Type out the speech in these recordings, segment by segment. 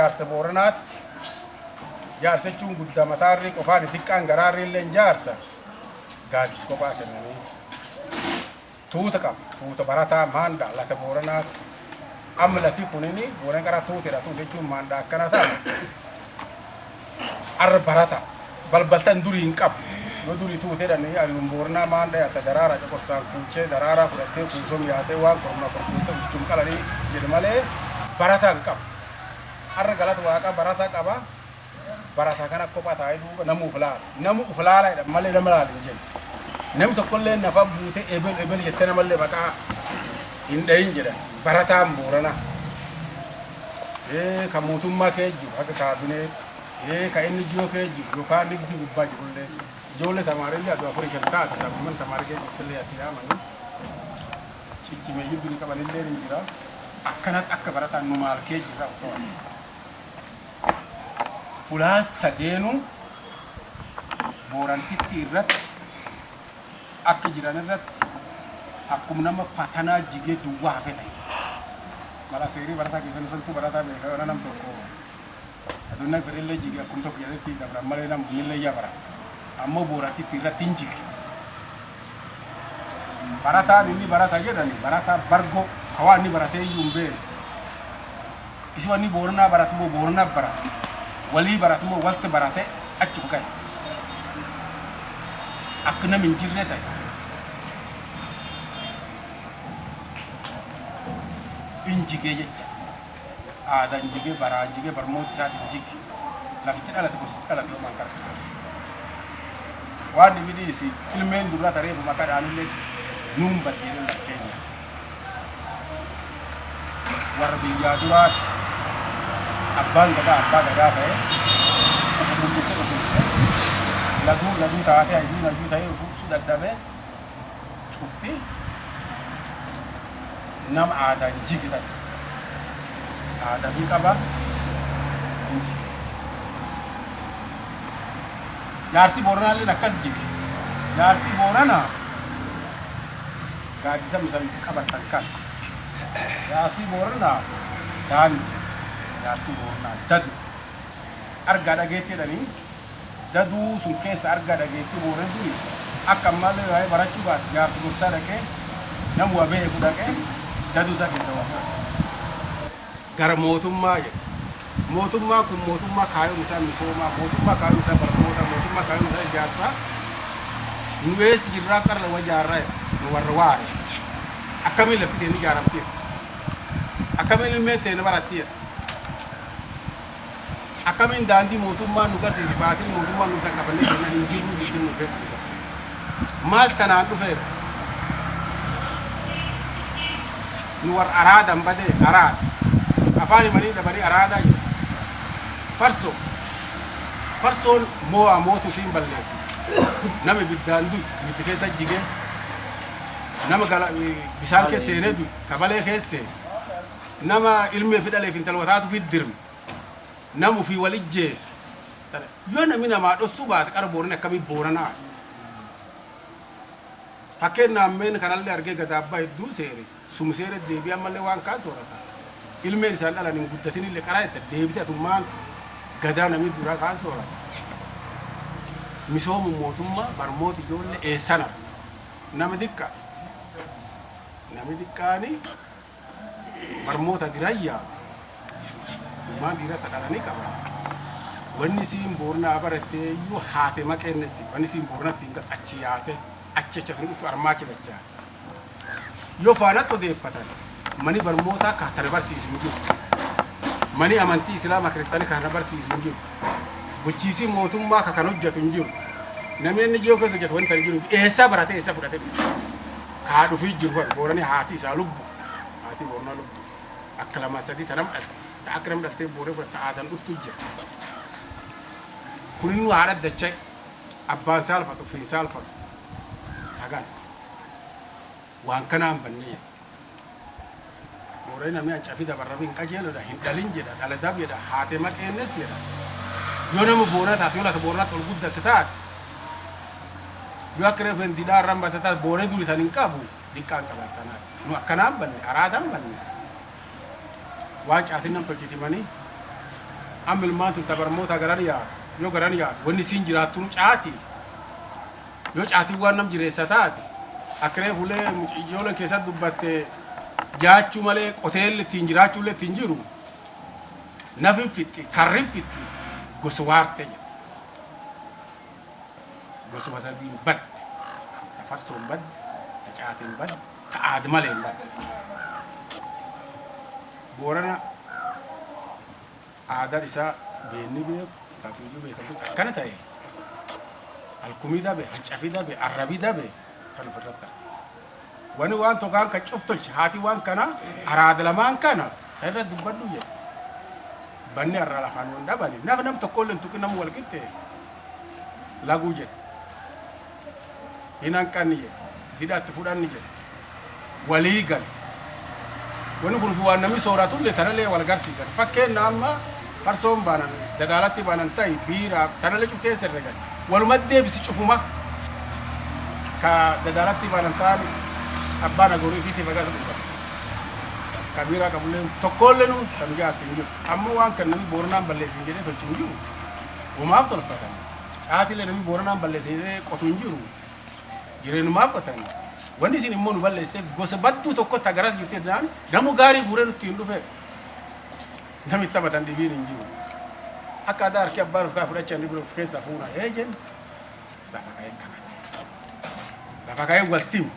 jaarsa Booranaatti jaarsa jechuun guddaa mataarrii qofaan xiqqaan garaarrii illee jaarsa gaaddisa kophaa kennanii tuuta qaba tuuta barataa maandha lata Booranaatti amma lati kunini Booran qara tuutedha tuuta jechuun maandha akkana ta'a arra barata balbaltan durii hin qabu yoo durii tuutedha ni ariin Booranaa maandha yaata daraara qorsaan kuuchee daraaraa fudhattee kuusoon yaatee waan korma korbeessa huccum qalanii jedhe malee barataa hin qabu arra galata waaqa barataa qaba barataa kana kophaa taa'ee duuba namu uf laala namu uf laala jedha malee nama laala hin jennu namni tokkollee nafa buutee ebel ebel jettee namallee maqaa hin dhahin jedhan barataan Booranaa ka mootummaa kee jiru akka kaabinee ka inni jiyoo kee jiru yookaan nigdi gubbaa jirullee ijoollee tamaarillee aduu afurii shan taate tamman tamaari kee jirtullee ati yaamanii ciccimeeyyuu durii qabanillee ni jira akkanatti akka barataan nu maal kee jirra otoo fulaan sadeenuu Boorantitti irratti akka jiran irratti akkuma nama fatanaa jigee duwwaa hafe ta'e. Mala seerii barataa keessan soltuu barataa beekaa yoo nam tokko aduunyaa fedhellee jige akkuma tokko jedhetti dabran malee nam bunillee yaa bara. Ammoo Boorantitti irratti hin jige. Barataan inni barata jedhani barataa bargoo hawaa inni baratee iyyuu hin beeku. Isi wanni Booranaa baratu moo Booranaa baratu walii baratu moo walti barate achi gahe. Akka namni hin jirre ta'e. Injigee jecha aadaan jigee baraan jigee barmoota isaatiin jige lafitti dhalate gositti dhalate yookaan karfisa. Waan dhibidiisi ilmeen duraa tareefu maqaadhaanillee nuun baddeedhan laf keenya. Warra biyyaa duraatti abbaan gadaa abbaa gadaa ta'e ufu mul'ise ufilse laguu laguu taatee hayyuun hayyuu ta'ee ufu dadhabee cufti nama aadaan jige ta'e. Aadaa fi qaba hin jige. Jaarsi Booranaallee akkas jige. Jaarsi Booranaa gaaddisa misan qabatan kan. Jaarsi Booranaa daandii. Jaarsi Booranaa dadu. Argaa dhageetti jedhanii daduu sun keessa argaa dhageetti Booran duri akka ammaallee waa'ee barachuu baate jaarsi gorsaa dhaqee namu waa beeku dhaqee daduu isaa keessa waa fudhata. Gara mootummaa jedhu. Mootummaan kun mootummaa kaayoon isaa misoomaa, mootummaa kaayoon isaa barnoota, mootummaa kaayoon isaa ijaarsaa. Nu eessi jirraa qarra lawa ijaarraa jedha. Nu warra waare. Akkamiin lafti teenya ijaaramteera? Akkamiin ilmeen teenya baratteera? Akkamiin daandii mootummaan nu garsiise baatiin mootummaan nu isa qabannee jennaan hin jirru guddin nu keessa jira. Maal tanaan dhufeera? Nu warra araadan badee araada. Afaan himanii dhabanii araadaa jiru. Farsoo. Farsoon moo'aa mootu isiin balleessi. Nama ibiddaan du'i, ibiddi keessa jigee, nama bishaan keessa seenee du'i, kabalee keessa seene, nama ilmee fi dhaleef intala wataatu fi dirme, nama ofii wal ijjeesse. Yoo namni namaa dhossuu baate qara Booranni akkamii Booranaa? Fakkeenyaaf meen kanallee argee gadaabbaa hedduu seere sum seere deebi'ee ammallee waan kaan soorata. Ilmeen isaan dhalan hin guddatinillee qaraa jetta deebite atummaan gadaa namni duraa kaan soorata. Misoomu mootummaa barmoota ijoollee eessana nama xiqqaa namni xiqqaani barmoota dirayyaa ilmaan dhiirota dhalanii qaba. Wanni isiin Booranaa barattee iyyuu haate maqeennessi wanni isiin Booranatti hin galtu achi yaate achi achi asin dhuftu armaa achi dachaa. Yoo faanatti odeeffatan mani barmootaa ka tana barsiisu hin jiru. Mani amantii Islaamaa Kiristaanii ka kana barsiisu hin jiru. Bulchiisii mootummaa ka kan hojjetu hin jiru. Namni inni jiyoo keessa hojjetu wanti tan jiru eessaa baratee eessaa fudhatee dhufe. Kaa dhufii jiru kan Booranii haati isaa lubbu. Haati Booranaa lubbu. Akka lama sadii ta nama dhalte. Ta akka nama dhaltee booree fudhatte aadaan dhuftu jira. Kuninuu haadha dacha'e. Abbaan saalfatu ofiin saalfatu. Hagan. Waan kanaan bannee. Booranii namni hancafi dabarrabi hin qajeeludha hin dhalin jedha dhala dab jedha haate maqeennes jedha. Yoo nama Boorana taate yoo lata Booranatti ol guddatte taate yoo akka reefu hin didhaa irraan batte taate Booranii duri tan hin qabu diqqaan qabaattanaa. Nu akkanaan banne araadaan banne. Waan caatiin nam tolchitimanii Amma ilmaan tun tabarmoota garan yaatu yoo garan yaatu wanni isiin jiraattu caati. Yoo caatiin waan nam jireessa taate akka reefulee ijoolleen keessatti dubbatte jaachuu malee qoteelli ittiin jiraachuullee ittiin jiru nafin fixxi karrin fixxi gosa waarte jedha. Gosuma sadiin badde. Ta farsoon badde, ta caatiin badde, ta aad maleen badde. Boorana aadaan isaa beenni beeku, kafiyyuu beekamtutti akkana ta'e alkumii dabe, hancafii dabe, arrabii dabe kan ofirratti arga. Wani waan tokkaan kan cuftolche haati waan kana araada lamaan kana kan irra dubbadhu jedhe. Banni har'a lafaan waan dhabani nafa nam tokkollee hin tuqin nama wal qixxee laguu jedhe. Hin hanqanni jedhe. Didhaatti fudhanni jedhe. Walii gale. Wani kun waan namni sooratullee tanallee wal agarsiisan. Fakkeenya amma farsoon baanan dadaalatti baanan ta'i biiraa tanallee cuf keessa herregan. Waluma deebisi cufuma. Ka dadaalatti baanan ta'an abbaan agorii fiitiif agarsiisa dhugan. Ka biiraa qabullee tokkollee nu kan jaarti hin jiru. Ammoo waan kan namni Booranaan balleessin jedhee tolchu hin jiru. Gumaaf tolfatan. Caatilee namni Booranaan balleessin jedhee qotu hin jiru. Jireenyumaaf qotan. Wanni isin immoo nu balleessiteef gosa badduu tokkotti agaras jirti jennaan namu gaarii guuree nutti hin dhufe. Namni taphatan dhibiin hin jiru. Akka aadaa harki abbaan of kaa fudhachaa inni bira of keessa fuuna ee jennu lafa ka'ee kakate. Lafa ka'ee waltim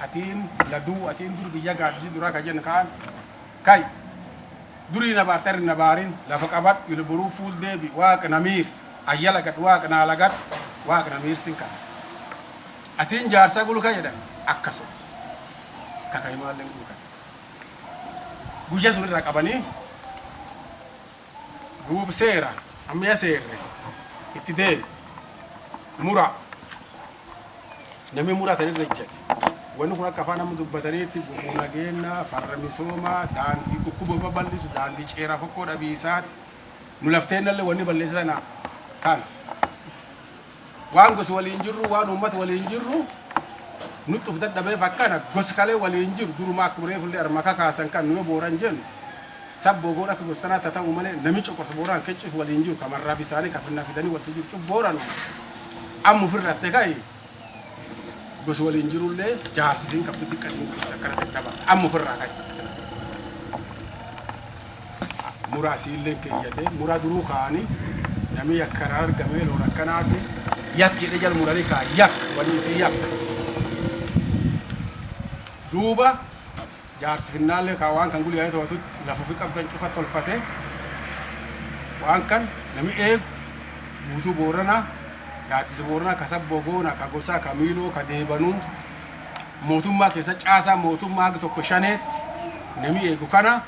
atiin laduu atiin dur biyya gaaddisi duraa ka jennu kaan kai durii na baartarri na baarin lafa qabadhu ilboruu fuul deebi waaqa na miirsi ayyala gad waaqa naa lagadhu waaqa na miirsin kana. Atiin jaarsa gulka jedhan akkasuma. Kakayimaallee gulkan. Guyya sun irraa qabanii duub seera ammayya seerre itti deemi mura namni muratan irra ejjate. Wanni kun akka afaan amma dubbataniitti gufuu nageenyaa, farra misoomaa, daandii dhukkuba babal'isu, daandii ceeraa fokkoo dhabiisaati. Nu lafteennallee wanni balleessa sana kana. Waan gosa waliin jirru, waan uummata waliin jirru, nutti of dadhabeef akkana gosa kalee waliin jiru duruma akkuma reefullee arma kakaasan kan nu yoo Booran jennu sabboo goon akka gosa tanaatti haa ta'u malee nami coqorsa Booraan kecciif waliin jiru kamarraa bisaanii kafinnaa fidanii walitti jiru cuf Booran amma ofirratte ka'i gosa waliin jirullee jaarsisiin qabdu xiqqasiin qabdu akkana tattaba amma ofirraa ka'i. Muraa siilleen keeyyate muraa duruu kaa'anii namni yakkarraa argamee loon akkanaati yakki jedhee jala muranii kaa yakka wanni isii yakka. Duuba jaarsi finnaallee kaa waan kan guyyaa to'atutti lafa ofii qabdan cufa tolfate waan kan nami eegu guutuu Booranaa gaaddisa Booranaa ka sabboo goona ka gosaa ka miiloo ka deebanuu mootummaa keessa caasaa mootummaa haga tokko shaneetti nami eegu kana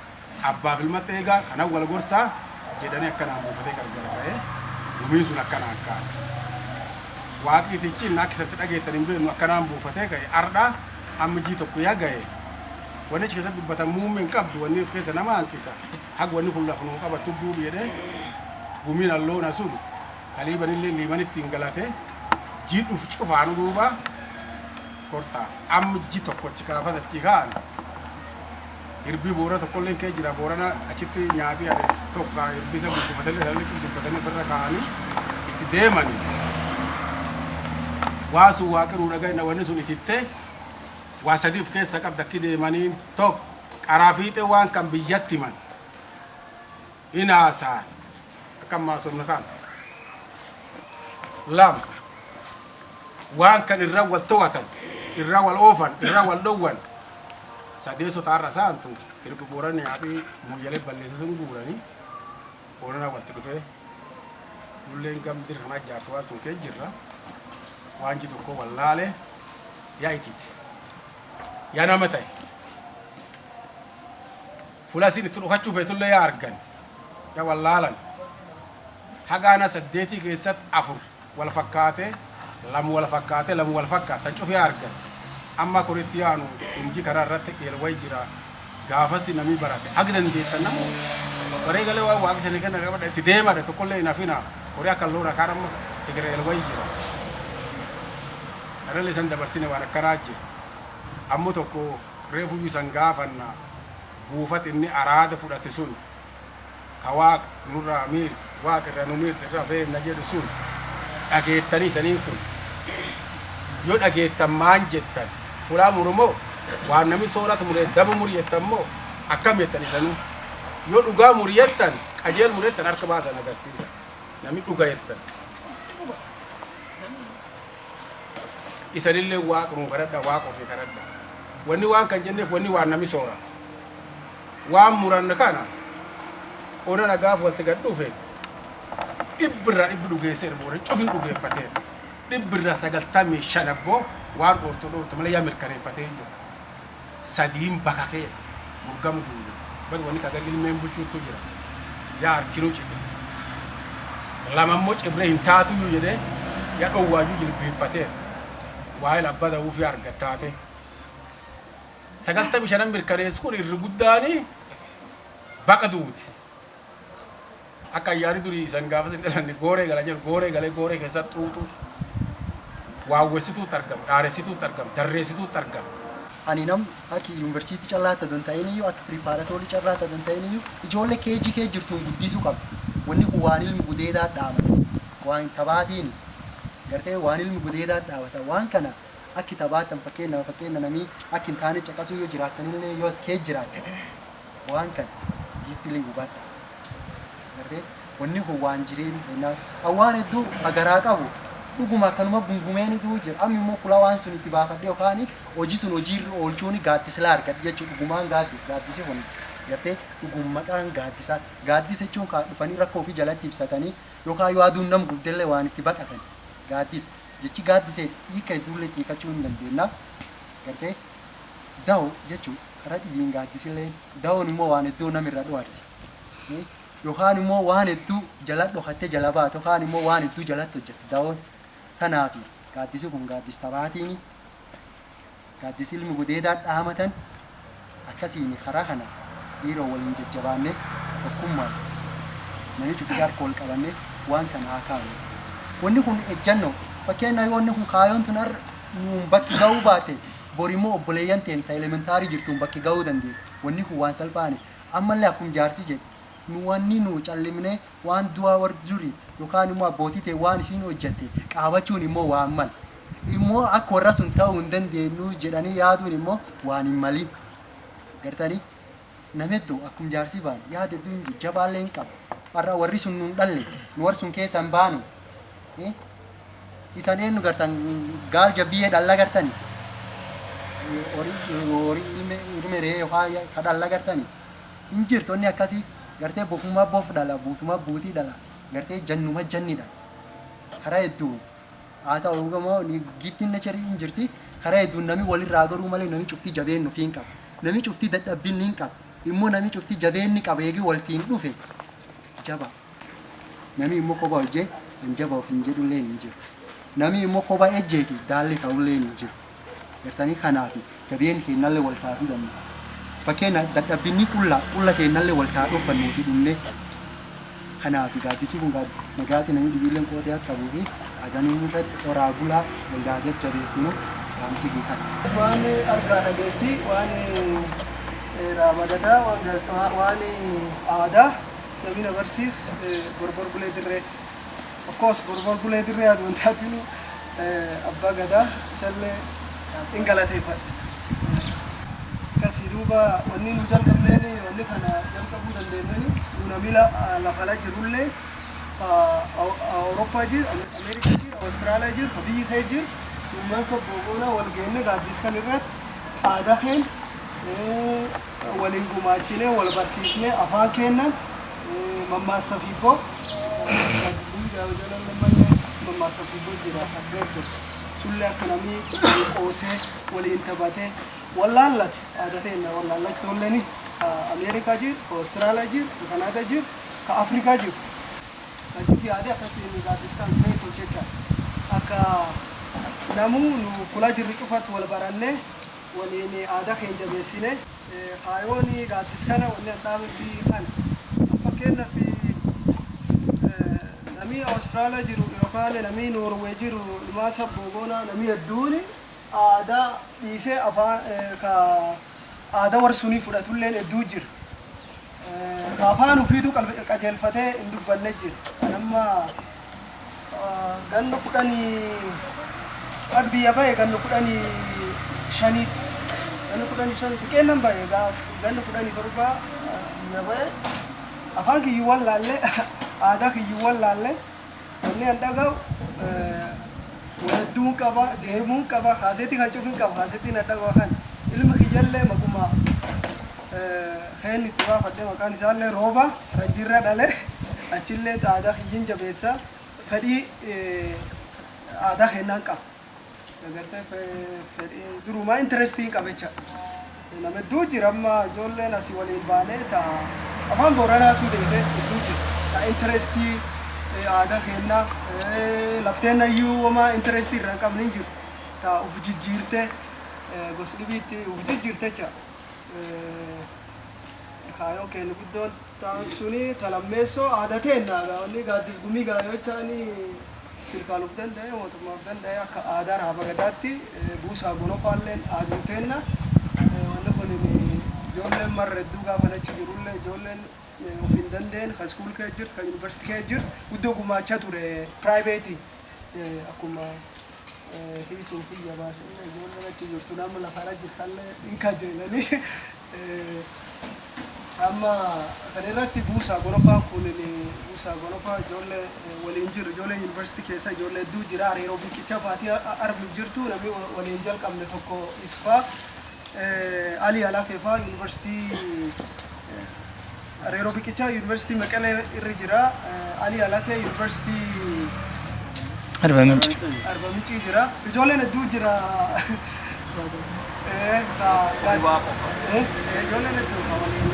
abbaaf ilmatti eegaa kanan wal gorsaa jedhanii akkanaan buufatee gargar ba'ee gumiin sun akkanaan kaa'e. Waaqitichi akka isatti dhageettan hin beeknu akkanaan buufatee ka'e ardha amma jii tokko yaa ga'e. Wanni achi keessatti dubbatan muummee hin qabdu wanni of keessa nama hanqisa. Haga wanni kun lafa nuu qabattu duubi jedhee gumiin alloona sun kaliibanillee liimanitti hin galate jii dhuf cufaanu duuba kortaa amma ji tokko achi kaafas achi ka'an hirbii Boorana tokkollee kee jira. Boorana achitti nyaatee ade tokko hirbii isa gurgufatanii isaanii dubbatanii ofirra kaa'anii itti deemanii waan sun waaqiruu dhagaye wanni sun itittee waa sadii of keessa qabda akki deemanii tokko qaraa fiixee waan kan biyyatti himan hin haasa'an akka maasofna kan lama waan kan irra wal to'atan irra wal oofan irra wal dhowwan sadeeso taarra saantu hirbi Boorana nyaapii Mooyyalee balleessa sun guuranii Boorana walti dhufee nulleen gam dir kanaa jaarsa waan sun kee jirra waan ji tokko wallaale yaa itiite yaa nama ta'e fuula isin itti dhokachuu feetullee yaa argan yaa wallaalan hagaana saddeetii keessatti afur wal fakkaate lama wal fakkaate lama wal fakkaate tan cufee argan amma koritti yaanu hundii karaa irratti eelway jira gaafasi namni barate haga dandeettan namu baree galee waan waaqni sanii kenna qabadha itti deemadha tokkollee hin hafina horii akka loona kaan amma egeree eelway jira kanallee isan dabarsine waan akkanaa jira ammoo tokko reefuyyuu isan gaafanna buufat inni araada fudhate sun. Ka Waaqa nurraa miirsi, Waaqa irra nu miirsi irra feenna jedhu sun dhageettanii isaniin kun yoo dhageettan maan jettan? Fulaa muru moo waan namni soorata muree daba muri jettan moo akkam jettan isanuu? Yoo dhugaa muri jettan, qajeel muri jettan, harka baasan agarsiisa. Namni dhuga jettan. Isanillee Waaqa nuu kadhadha, Waaqa ofii kadhadha. Wanni waan kan jenneef wanni waan namni soorata. Waan muranne kana ona nagaaf walti gad dhufe dhibbirraa dhibbi dhugeesseera, boona cufin dhugeeffateera. 95% abboo waan dhoortu dhoortu malee yaa mirkaneeffatee jiru. Sadiin bakakee murgamu duule. Bari wanni kagar ilmeen bulchuuttu jira. Yaa harkinuu cite. Lama immoo cibree hin taatuyyuu jedhee yaa dhowwaayyuu jilbeeffateera. Waa'ee abbaa ta'uufii argattaate. 95n mirkaneessu kun irri guddaani baqa duute. Akka ayyaanni durii isan gaafa isin dhalanne gooree gala jedhu, gooree galee gooree keessatti xuuxuu, waawwessituutti argama, dhaaressituutti argama, darreessituutti argama. Ani nam akka yuunivarsiitii callaa ta'u hin ta'in iyyuu, akka preparatory callaa ta'u hin ta'in iyyuu, ijoollee keejii kee jirtuun guddisuu qaba. Wanni kun waan ilmi gudeedaa dhaabata. Waan taphaatiin gartee waan ilmi gudeedaa dhaabata. Waan kana akki taphaatan fakkeenya namii akka hin taane caqasuu yoo jiraatanillee, yoo as kee jiraatan, waan kana giiftilii hubadha. Gartee wanni kun waan jireenya waan hedduu agaraa qabu dhuguma akkanuma gungumeenitu jira. Amma immoo fuula waan sun itti baafadhe yookaan hojii sun hojiirra oolchuun gaaddisa argadhe jechuudha. Dhugumaan gaaddisi kun gartee dhugum maqaan gaaddisaa. Gaaddisa jechuun kan dhufanii rakkoo ofii jalatti ibsatanii yookaan yoo aduun nam gubdellee waan itti baqatan gaaddisa. Jechi gaaddisee hiika hedduullee hiikachuu hin dandeenya. Gartee da'u jechuun karaa dhibiin gaaddisillee da'uun immoo waan hedduu namirra dho'arti. Yookaan immoo waan hedduu jala dhokattee jala baatu, yookaan immoo waan hedduu jalatti hojjette da'oon. Kanaaf gaaddisi kun gaaddis taphaatiin, gaaddisi ilmi gudeedaa dhaamatan. Akkasiin karaa kana dhiiroo waliin jajjabaanne, tokkummaan namni cufi harka wal qabanne waan kana haa kaa'u. Wanni kun ejjannoo fakkeenya yoo wanni kun kaayoon tun har'a nuun bakki ga'uu baate, bor immoo obboleeyyan ta'en ta elementary jirtuun bakki ga'uu dandeenya. Wanni kun waan salphaani. Ammallee akkuma jaarsi jedhe, nu wanni nu callimnee waan du'aa warri durii yookaan immoo abbootii ta'e waan isiin hojjette qaabachuun immoo waan mala. Immoo akka warra sun ta'uu hin dandeenyu jedhanii yaaduun immoo waan hin malin. Gartanii nama hedduu akkuma jaarsi baan yaada hedduu hin jabaallee hin qabu. Har'a warri sun nuun dhalle, nu warri sun keessa hin baane. Isan eenyu gartan gaal jabbiyyee dhalla gartani. Horii ilme re'ee yookaan ka dhalla gartani. Hin jirtu inni akkasii. Gartee bofuma bof dhala, buutuma buutii dhala, gartee jannuma janni dhala. Karaa hedduu haa ta'u immoo giftiin nature hin jirti. Karaa hedduun namni walirraa garuu malee namni cuftii jabeen ofii hin qabu. Namni cuftii dadhabbinni hin qabu. Immoo namni cuftii jabeenni qaba eegi waltiin dhufe jaba. Namni immoo kophaa hojjee kan jaba of hin jedhullee hin jiru. Namni immoo kophaa ejjee fi daalli ta'ullee hin jiru. Gartanii kanaaf jabeen keenyallee wal taa'uu danda'a. Fakkeenya dadhabbinni qulla qulla keenyallee wal taa'uu uffannuu fi dhumne. Kanaaf gaaddisi kun gaaddisa nagaatti namni dhibiilleen qootee akka qabuu fi haganuu irratti horaa bulaa waldaa jajjabeessinu dhaamsi kana. Waan argaa dhageettii, waan raamadataa, waan aadaa namni na barsiis Borbor Bulee Dirree. Of course, Borbor Bulee Dirree aduun taatinu abbaa gadaa isallee hin galateeffadha. Akkasii duuba wanni nu jalqabneen, wanni kana jalqabuu dandeenyeen, nu namni lafala jirullee, Awurooppaa jiru, Ameerikaa jiru, Awustiraaliyaa jiru, biyyi kee jiru, ilmaan sabboonaa wal geenne gaaddis kan irratti aadaa keenya waliin gumaachinee, wal barsiisnee, afaan keennan mammaaksa fiibboo mammaaksa fiibboo jira beektu sullee akka namni qoosee waliin taphatee wallaallatu aadaa teenya wallaallachuu. Ameerikaa jiru, Awustiraaliyaa jiru, Kanaadaa jiru, ka Afrikaa jiru. Achitti yaadee akkasiin gaaddis kan beeku jecha akka namuu nu kula jirru cufatti wal barannee waliin aadaa keenya jabeessine. Kaayoon gaaddis kana wanni an dhaabetti kana. Fakkeenyaaf, namni Awustiraaliyaa jiru yookaan namni Noorwee jiru, ilmaan sabboogoonaa namni hedduun aadaa dhiisee afaan ka aadaa warra sunii fudhatulleen hedduu jira. Afaan ofiitu qajeelfatee hin dubbanne jira. Amma ganna 10 ak biyya bahe ganna 15ti. Ganna 15 xiqqeennan bahe, ganna 17 biyya bahe. Afaan kiyyuu wallaalle, aadaa kiyyuu wallaalle, wanni an dhaga'u waladduun qaba, jeemuun qaba, kaaseetii kan cufin qaba, kaaseetiin an dhaga'u kan ilmi kiyyallee maquma keen itti baafadhe, maqaan isaallee Rooba Rajjiirra dhale. Achillee aadaa kiyyin jabeessa, fedhii aadaa kennaan qaba. Agartee, fedhii durumaa interestii qaba jecha. Nama hedduu jira, amma ijoolleen asii waliin baanee ta afaan Booranaatu deete hedduu jira. Ta interestii aadaa kennaa lafteen iyyuu homaa interestii irraa hin qabne hin jirtu. Ta uf jijjiirtee gosa dhibiitti uf jijjiirte jecha. Kaayoo keenya guddoon ta'an suni talammeessoo aadaa teenna wanni gaaddis gumii gaayochaan sirkaaluuf danda'e, mootummaaf danda'e, akka aadaa Raaba Gadaatti buusaa gonofaalleen aaduu teenna. Wanni kun ijoolleen marra hedduu gaafa achi jirullee, ijoolleen of hin dandeen kan school kee jirtu, kan yuunivarsiitii kee jirtu, guddoo gumaachaa ture private akkuma hiisuun kiyya baasee ijoolleen achi jirtu nama lafarra jirtallee hin kajeelanii. Amma kan irratti buusaa gonofaan kun, buusaa gonofaa ijoollee waliin jiru, ijoollee yuunivarsiitii keessa ijoollee hedduu jira. Hariiroo biqicha faatii arbi jirtu, namni waliin jalqabne tokko isfaa Ali Alafeefaa yuunivarsiitii Hariiroo biqichaa yuunivarsiitii Maqalee irra jira. Ali Alafee yuunivarsiitii Arba Minci. Arba Mincii jira. Ijoolleen hedduu jira. Ijoolleen hedduu kan waliin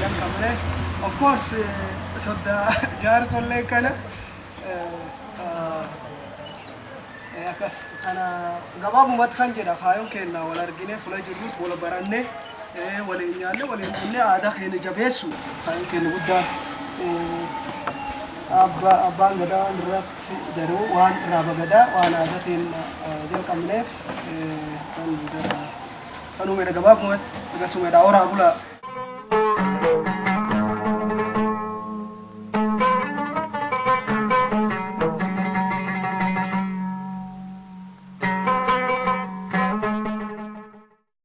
jalqabne. Of course, sodda jaarsollee kana akkas kana gabaabumatti kan jedha, kaayoon keenya wal argine, fula jirrutti wal baranne, waliin nyaanne, waliin dhugne, aadaa keenya jabeessu kaayoon keenya guddaan. Abbaan gadaa waan irratti daruu, waan Raaba Gadaa, waan aadaatiin jalqabneef kan uumedha gabaabumatti. Akkasuma horaa bulaa.